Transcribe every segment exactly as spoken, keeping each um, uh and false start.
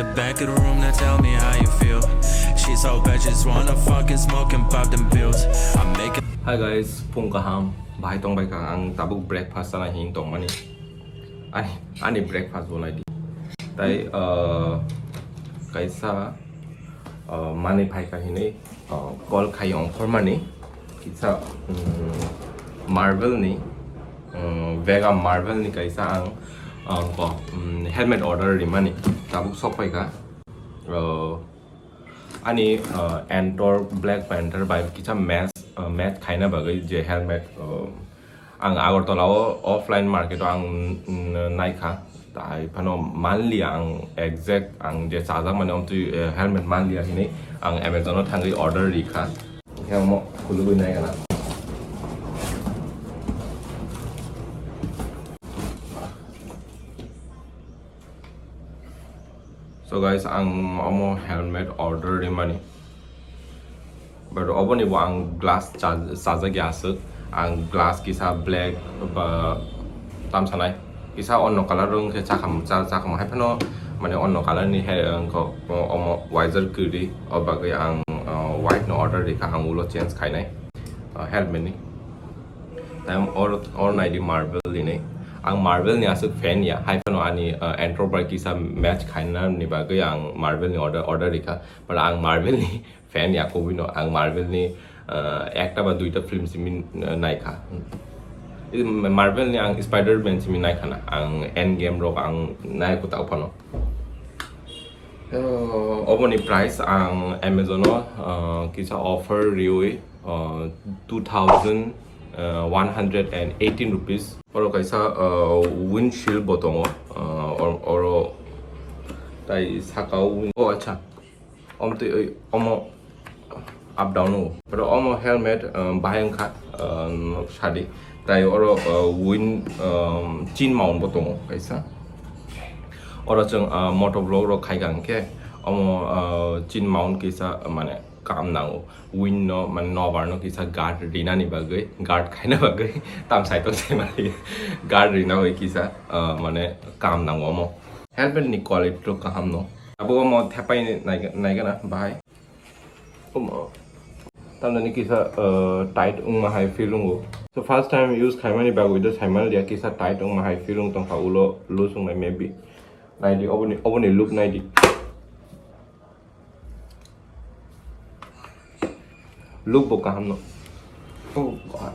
Back in the room, now tell me how you feel. She's so bad, just wanna fucking smoke and pop them pills. I'm making Hi guys, phung kaham, bahai tong bai kha, ang tabuk breakfast sana hin tong mani. Ani, ani breakfast bo nai di. Tai, uh, kaisa, uh, mani phai kha hinui, uh, call khai ongkhor mani. Kisa, um, marble ni, um, Vega marble ni kaisa ang, uh, ko, um, helmet order rimani. Tabuk sok phai kha. Uh, ani, uh, Antor Black Panther bai kisa match, uh, match khaina bagwi je helmet, uh, ang Agartala o offline market o ang, mm, naikha. Tai phano manliya ang exact ang je chajak mani omtwi, eh, helmet manliya hinui ang Amazon o thangwi order rikha. Khe omo khulugwi nai gana. So guys, ang omo helmet order rimani. But oboni bo ang glass cha-, chajak ya aswk. Ang glass kisa black ba tamsanai. Kisa onno color rwng khe chakam, cha-, chakam hai phano mane onno color ni hai wngkha omo wiser kwrwi. O bagwi ang, uh, white no order rikha, ang ulo change khainai, uh, helmet ni. Tam or, or naidi marble ni nei. Ang marble ni aswk fan ya. Hai phano ani, uh, Antwerp bai kisa match khaina ni bagwi ang marble ni order, order rikha. But ang marble ni fan ya kubui no. Ang marble ni, uh, ekta ba duita film simi, uh, naikha. Marble ni ang Spider-Man simi naikha na. Ang Endgame rok ang nai kutao phano. Uh, oboni price ang Amazon o, uh, kisa offer riui, uh, two thousand one hundred and eighteen rupees. Oro kaisa, uh, windshield bo tongo, uh, or-, oro tai saka o win-, oh, acha. Omtwi, oi, omo up down o. Pero omo helmet, uh, bahai wngkha, uh, sadi. Tai oro, uh, win, um, chin mount bo tongo kaisa. Oro chwng, uh, motovlog rok khai kha hwnkhe omo, uh, chin mount kisa, uh, mane kam nango. Win no, mane nobar no kisa guard rinani bagwi, guard khaina bagwi tam saitok sai mali guard rina bai kisa, uh, mane kam nango omo. Helmet ni quality rok kaham no. Abo omo thepai nai, naigana bahai. Omo. Tamni kisa, uh, tight wngma hai feel wngo. So first time use khaimani bagwi do saiman liya kisa tight wngma hai feel wng tongkha ulo loose wngnai maybe. Naidi oboni, oboni look naidi. Look bo kaham no. Oh God.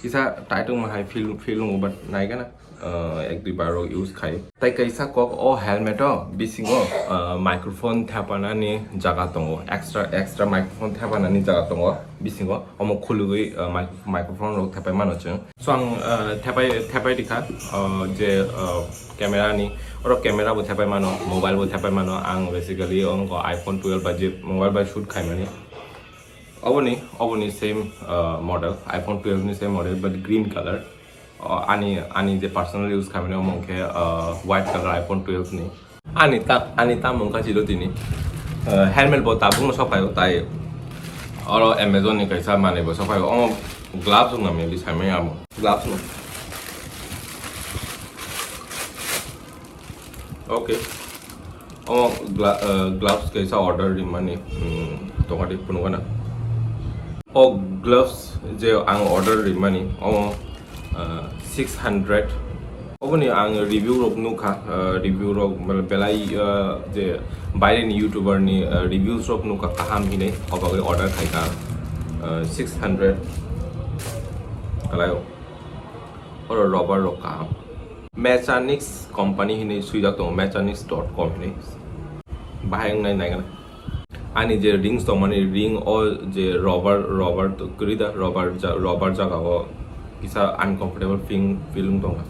Kisa tight wngma hai feel, feel wngo, but naigana, uh, ek dui bar rok use khai. Tai kaisa kok o helmet o bisingo, uh, microphone thepanani jaga tongo, extra, extra microphone thepanani jaga tongo bisingo. Omo khulugwi, uh, mic-, microphone rok thepai mano chwng. So ang, uh, thepai, thepai rikha, uh, je, uh, camera ni, oro camera bo thepai mano, mobile bo thepai mano. Ang basically ongko iPhone twelve bai je mobile bai shoot khaimani. Oboni, oboni same, uh, model, iPhone twelve ni same model, but green color. Uh, ani, ani je personal use khaimani omo hwnkhe, uh, white color iPhone twelve ni. Ani ta, ani tamo wngkha chilo tini. Uh, helmet bo tabukno sokphaio tai. Oro Amazon ni kaisa manwi bo sokphaio. Omo gloves wngna mili saimanya amo. Gloves no. Okay. Omo gla-, uh, gloves kaisa order rimani, um, tongkha tei phunukgana. O gloves je ang order rimani, omo, uh, six hundred. Oboni ang review rok nukha, uh, review rok, mane, belai, uh, je baire ni YouTuber ni, uh, reviews rok nukha kaham hinwi, obagwi order khaikha, uh, six hundred. Kalaio. Oro rubber rok kaham. Mechanix company hinwi swijak tongo, mechanix dot com hinwi. Bahai wngnai naigana. Ani je rings tongmani ring o je rubber, rubber to kwrwi da, rubber ja-, rubber jaga o kisa uncomfortable feel, feeling tongkha.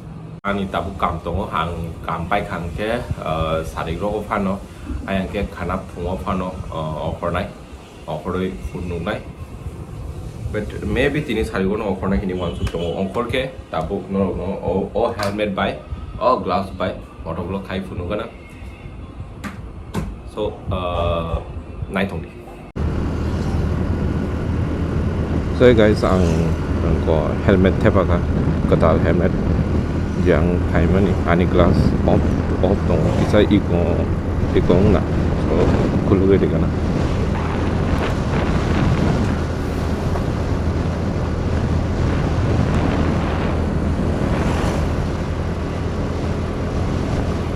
Ani tabuk kam tongo, ang kam paikha hwnkhe, ah, sarik rogo phano, ayang khe khana phungo phano, ah, okhornai. Okhorwi phunuknai. But maybe tini sarigo no okhornai hinwi uansuk tongo. Ongkhor khe tabuk norokno o, o helmet bai, o gloves bai motovlog khai phunukgana. So, uh, naithokdi. So guys, ang, ang ko helmet thepakha, kwtal helmet. Yang phaimani ani glass off, off tongo, kisa iko, iko wngna, so, khulugwi rikana.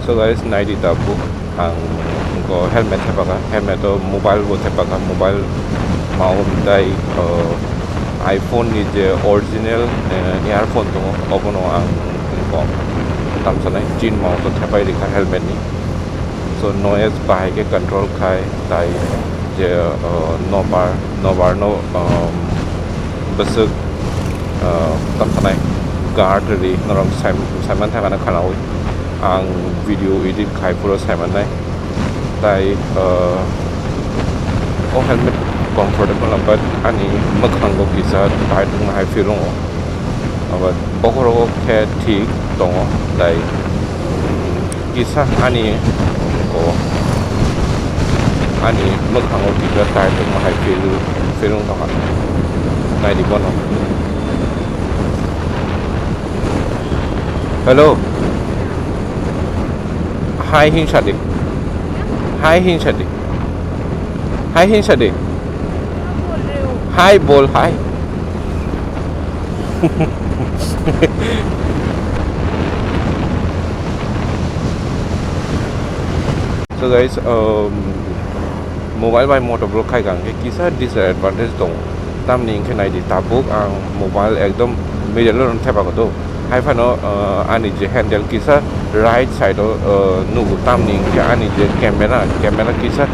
So guys, naidi tabuk ang ko helmet thepaka, helmet o mobile bo thepaka, mobile mount tai, uh, iPhone ni je original, uh, earphone tongo, obono ang ko tamsanai chin mount o thepai rikha helmet ni. So noise bahai khe control khai tai je, uh, nobar, nobar no, um, bwswk, uh, tamsanai guard ri norok sai, saiman thangana khanaui. Ang video edit khai phuru saimannai. Tai, uh, o helmet comfortable no, but ani mwkhango kisa tight wngma hai feel wngo. Abo bokhorogo khe thik tongo, tai kisa ani, o, ani mwkhango kisa tight wngma hai feel, feel wngkha. Naidi bono. Hello. Hi, hinsadi. Hi, hinsadi. Hi, hinsadi. Hi, bol, hi. So guys, um, mobile bai motor vlog khai kha hwnkhe kisa disadvantage tongo. Tamni hwnkhe naidi, tabuk ang mobile ekdom middle o thepa kodo. Hai phano, uh, ani je handle kisa right side o, uh, nugo, tamni hwnkhe ani je camera, camera kisa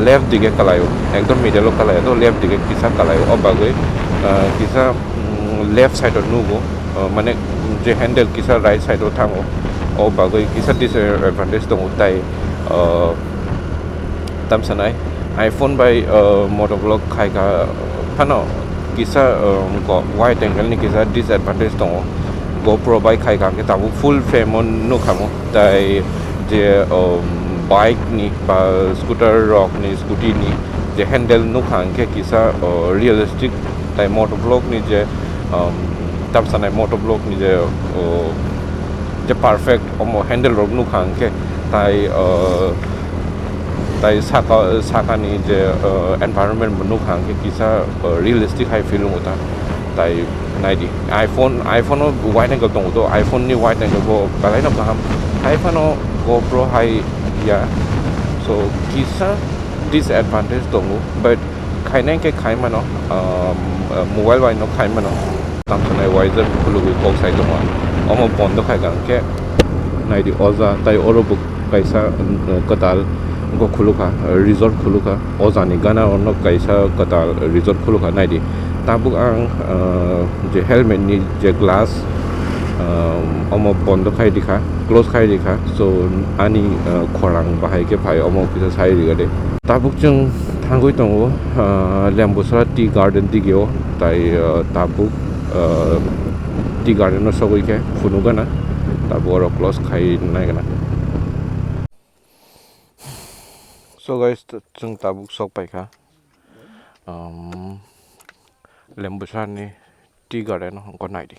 left dige kalaio, ekdom middle o kalaio, to left dige kisa kalaio, o bagwi, uh, kisa, mm, left side o nugo, uh, mane je handle kisa right side o thango, o bagwi kisa disadvantage tongo tai, uh, tamsanai iPhone bai, uh, motovlog khaikha phano kisa, um, ko wide angle ni kisa disadvantage tongo. GoPro bai khaikha hwnkhe tabuk full frame o nukha mo, tai je, um, bike ni ba scooter rok ni, scooty ni je handle nukha hwnkhe kisa, uh, realistic, tai motovlog ni je, um, tamsanai motovlog ni je, uh, je perfect omo handle rok nukha hwnkhe tai, uh, tai saka, sakani je, uh, environment bo nukha hwnkhe kisa, uh, realistic hai feel wngo ta. Tai naidi, iPhone, iPhone o wide angle tongo to, iPhone ni wide angle bo belai no kaham. Hai phano GoPro hai ya, so kisa disadvantage tongo, but khainai khe khai mano, um, uh, mobile bai no khai mano. Tamsanai wiper khulugwi kok sai tongo. Omo bondo khai kha hwnkhe naidi oja tai oro bo kaisa, uh, kwtal wngkha khulukha, uh, resort khulukha. Ojani gana ono kaisa kwtal resort khulukha naidi. Tabuk ang, uh, je helmet ni je glass, um, omo bondo khai rikha, close khai rikha. So ani, uh, khorang bahai khe phai omo kisa sai rikha de. Tabuk chwng thangwi tongo, ah, Lembusra Tea Garden digio, tai, ah, tabuk, ah, Tea Garden o sogwi khe phunuk gana, tabuk oro close khai nai gana. So guys, t-, chwng tabuk sok paikha, um, Lembusra ni Tea Garden o, wngkha naidi.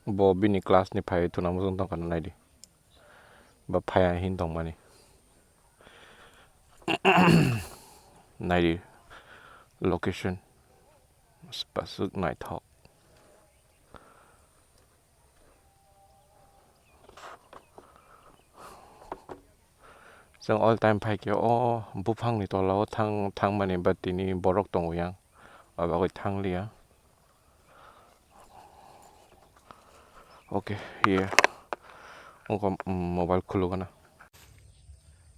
Bo bini class ni phai thuna muchung tongkha naidi. Ba phaya hin tongmani. Naidi location. Aswk naithok. Chwng all time phai khe o buphangni tola o thang, thangmani, but tini borok tongo yang, abagwi thangliya. Okay, ye. Wngkha, mm, mobile khulugana.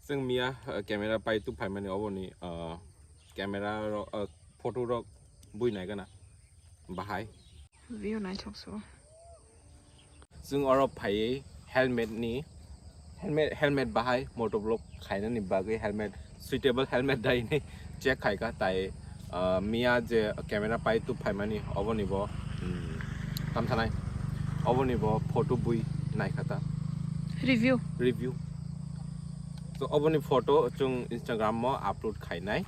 Chwng miya, uh, camera pai tu phaimani oboni, uh, camera ro-, uh, photo rok bui nai gana. Bahai. View naithok so. Chwng oro phaiwi helmet ni, helmet, helmet bahai motovlog khainani bagwi, helmet suitable helmet dai hinwi check khaikha, tai, ah, miya je camera pai tu phaimani oboni bo, um, tamthanai oboni bo photo bui naikha ta. Review. Review. So oboni photo chwng Instagram o upload khainai.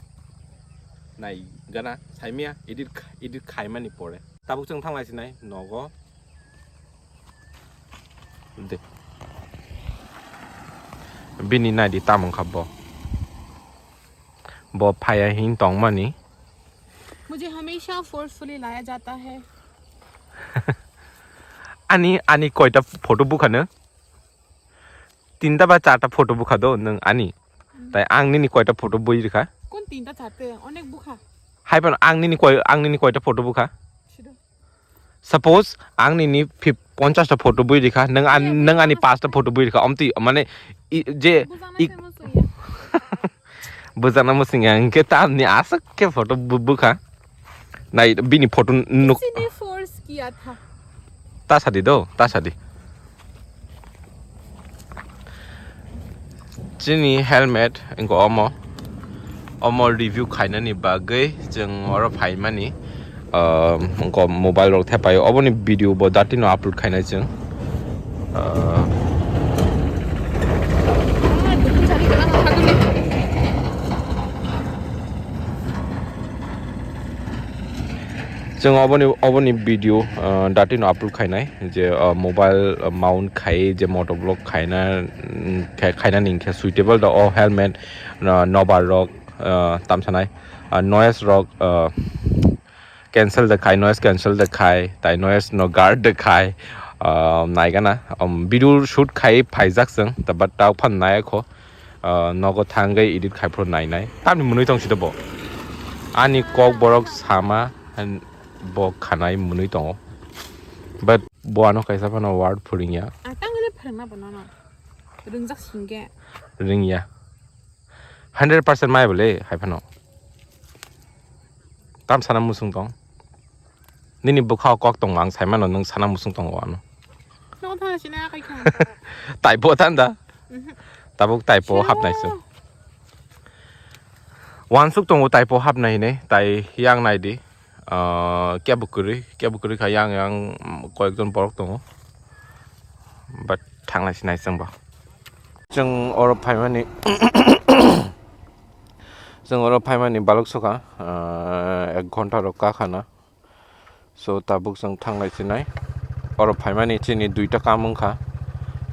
Nai. Gana saimia edit, edit khaimani pore. Tabuk chwng thanglai sinai nogo. De. Bini naidi tamo wngkha bo. Bo phaya hing tongmani. मुझे हमेशा फोर्सफुली लाया जाता है। Ani, ani koita photo bukhano? Tinta ba charta photo bukha do nwng ani. Hmm. Tai ang nini koita photo bui rikha? কোন তিনটা চারটে? অনেক বুখা। Hai phano ang nini koi, ang nini koita photo bukha? Sido. Suppose ang nini fif-, ponchash ta photo bui rikha, nwng an-, Iya, nwng ani bukhano. Paanch ta photo bui rikha, omti mane i-, je Bujang i-, nai temo suya. Bujana musing ya, hingke tamni aswk khe photo bu-, bukha. Nai bini photo nuk. किसी ने फोर्स किया था। Ta sadi do, ta sadi. Chini helmet wngkha omo. Omo review khainani bagwi chwng oro phaimani. Ah, wngkha mobile rok thepai. Oboni video bo datino upload khainai chwng. Ah. Chwng oboni, oboni video, ah, datino upload khainai je, ah, mobile, ah, mount khai je motovlog khaina, mm, khai-, khainani hwnkhe suitable da o helmet, ah, nobar rok, ah, tamsanai, ah, noise rok, ah, cancel de khai, noise cancel de khai, tai noise no guard de khai, ah, naigana, um, video shoot khai phaijak chwng, ta-, but tao phan nai kho, ah, nogo thangwi edit khai phuru nainai. Tamni mwnwi tong sida bo. Ani kok borok sama, han, bo khanai mwnwi tongo. But bo ano kaisa phano word phuringya. Ah, tang le phrwngna bo nono. Ringjak singge. Ringya. Hundred percent mai bole hai phano. Tam sana musung tong. Nini bwkhao kok tongo, ang saimano nwng sana musung tongo ano. Nogo thana sina kai kha. Taipo tanda. Mhm. Tabuk taipo Sino. Hapnai se. Wansuk tongo taipo hapnai hinwi, tai yang nai di. Ah, kebo kwrwi, kebo kwrwi kha yang yang, mm, koyekjon borok tongo. But thanglai sinai chwng ba. Chwng oro phaimani, chwng oro phaimani balok sokha, ah, ek ghonta rok kakhana. So, tabuk chwng thanglai sinai. Oro phaimani chini duita kam wngkha.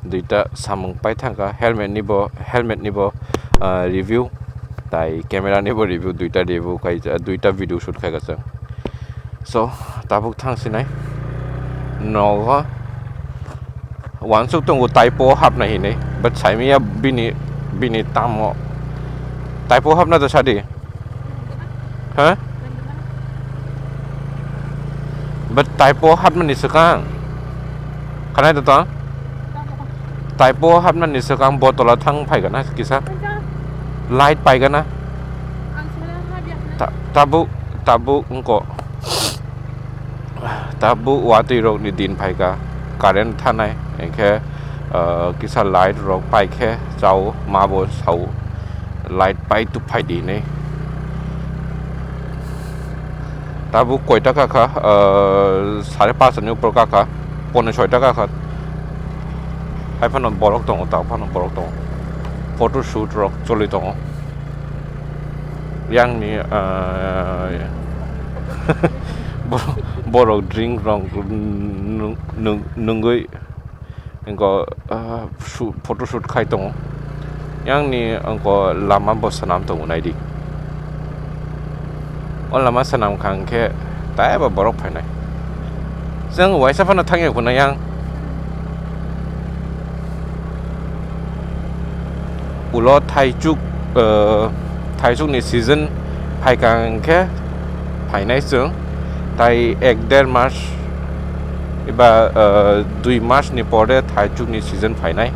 Duita samung pai thangkha. Helmet ni bo, helmet ni bo, ah, review. Tai camera ni bo review, duita review kai, duita video shoot khaika chwng. So, tabuk thang sinai. Nogo. Wansuk tongo taipo hapna hinwi, but saimanya bini, bini tamo. Taipo hapna da sadi? Ha? But taipo hapna ni swkang. Khanai da to? Taipo hapna ni swkang botola thang phaigana kisa. Light paigana. Ta-, tabuk, tabuk wngko. Tabuk watwi rokni din phaika, current thanai, hinkhe, ah, kisa light rok paikhe chao, ma bo sao, light pai tubphai di hinwi. Tabuk koita kakha, ah, sare panchta ni upor kakha, pone soita kakha. Hai phano borok tongo, ta phano borok tongo. Photo shoot rok choli tongo. Yang ni, ah, bo-, borok drink rok nung-, nung-, nungwi wngkha, ah, shu-, photo shoot khai tongo. Yang ni wngkha lama bo swnam tongo naidi. O lama swnam kha hwnkhe taibo borok phainai. Chwng uaisa phano thangya hwnwi yang. Ulo thaichuk, eh, thaichukni season phaikha hwnkhe phainai chwng. Tai ek der mas eba, eh, dui mas ni pore thaichukni season phainai.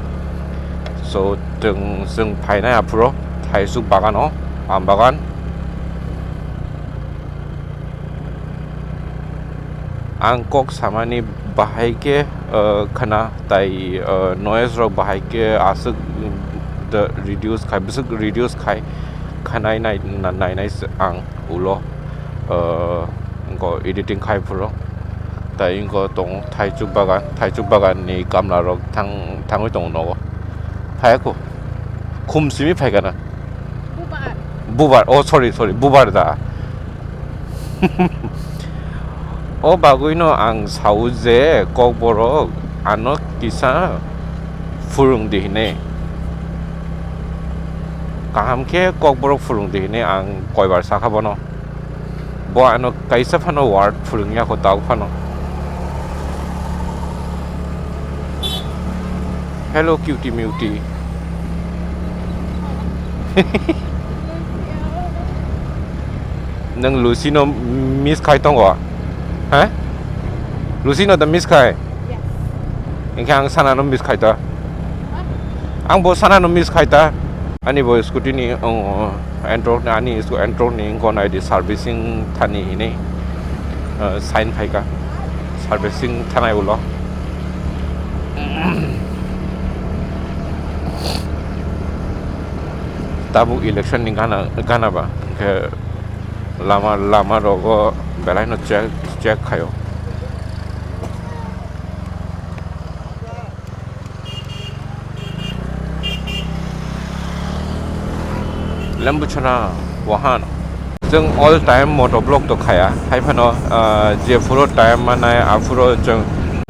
So, chwng, chwng phainai aphuru thaichuk bagano, aam bagan. Ang kok samani bahai khe, eh, khna tai, eh, noise rok bahai khe aswk, mm, the reduce khai, bwswk reduce khai, khanai nai, na-, nainai se ang ulo, eh, wngkha editing khai phuru. Tai wngkha tongo thaichuk bagan, thaichuk bagan ni gamla rok thang, thangwi tongo nogo. Phaiya kho. Khum simi phaikha na. Bubar. Bubar, oh, sorry, sorry, bubar da. O bagwino ang sao je Kokborok ano kisa phwrwng di hinwi. Kaham khe Kokborok phwrwng di hinwi ang koibar sakha bono. Bo ano kaisa phano word phwrwngya kho, tabuk phano. Hello, cutie mutie. Nwng Lucy no miss khai tongo? Ha? Lucy no da miss khai? Yes. Hinkhe ang Sana no miss khai ta. Ang bo Sana no miss khai ta. Ani bo scooty ni, oh, Android ni, ani sco-, Android ni gon I D servicing thani hinwi, uh, sign phaikha. Servicing thanai ulo. Tabuk election ni gana, gana ba. Hinkhe lama, lama rogo belai no check, check khaio. Lembuchana wahan. Chwng all time motovlog to khaya. Hai phano, ah, je phuro time manai, aphuro chwng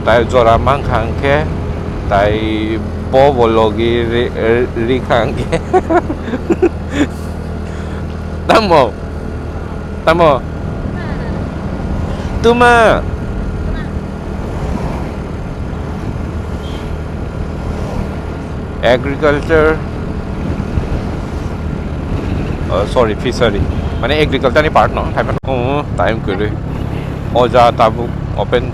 tai jora mankha hwnkhe, tai bo bo logi ri, ri, rikha hwnkhe. Tamo? Tamo? Tuma? Agriculture, uh, sorry, fishery. Mane agriculture ni part no, hai phano, oh, time kwrwi. O ja tabuk open.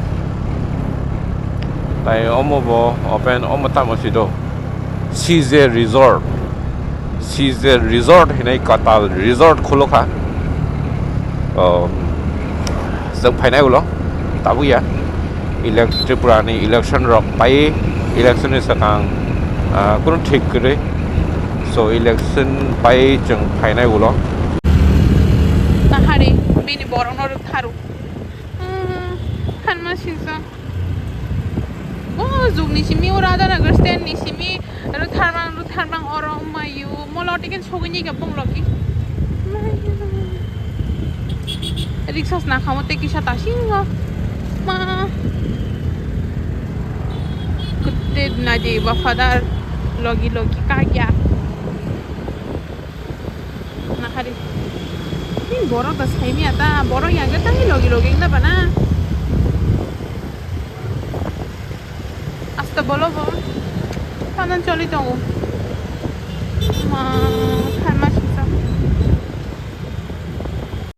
Tai omo bo open, omo tamo si do. C J Resort. C J Resort hinwi kwtal resort khulukha. Um, chwng phainai ulo tabuk ya. Elect-, Tripura ni election rok pai, election ni swkang, ah, kunu thik kwrwi. So election pai chwng phainai ulo. Nahari bini borok no rwktharw. Ah, hanma singsa. O jugni simi o Radhanagar stand ni simi rwtharmang, rwtharmang oro mayu. Molo ticket sogwi ni ka bonglogi. Riksas na khamo te kisa tasingo. Ma. Kutte na de wafadar logi logi kagya. Nahari. Ni borok da saimi ata, borok yaga tani logi logi na bana. Asta bolo bo. Panan choli tongo. Ma, pharmacy